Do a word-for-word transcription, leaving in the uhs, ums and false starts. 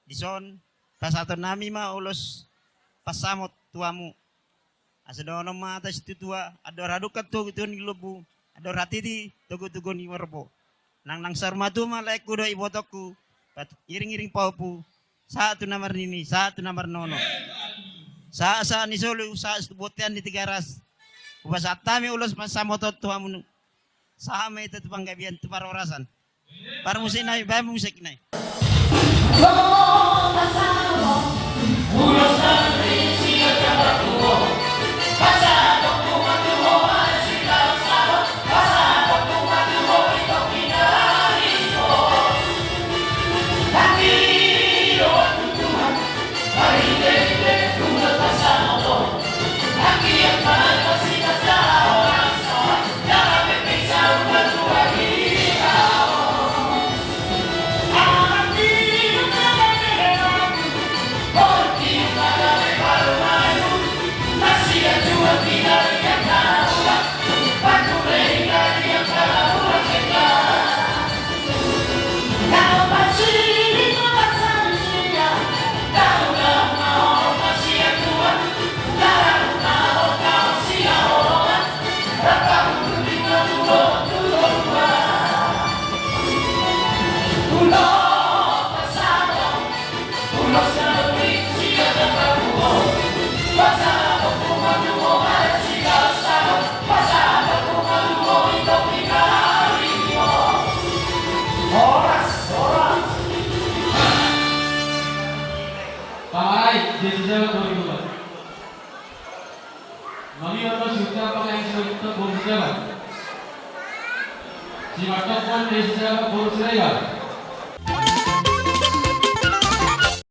Dison pasahatonnami ma ulos pansamot tu hamu. Asa dohonon ma hata situatua: Andor hadungka togu-togu ni lombu, andor hatiti togu-togu ni horbo. Nang, nang saur matua ma laengku dohot ibotongku, iring-iring pahompu, sahat tu na marnini, sahat tu na marnono, sahat-sahat ni solu, sahat tu bontean ni Tigaras. Hupasahat hami ulos pansamot on tu hamu. Sahat ma hita tu panggabean, tu parhorasan. Parmusik nai, baen musik nai. Horas, horas. Pamalai, dia sijala dua ribu empat. Mamion ma si Uta pakai si Uta boru sijala. Si Martokon dia sijala boru Siregar.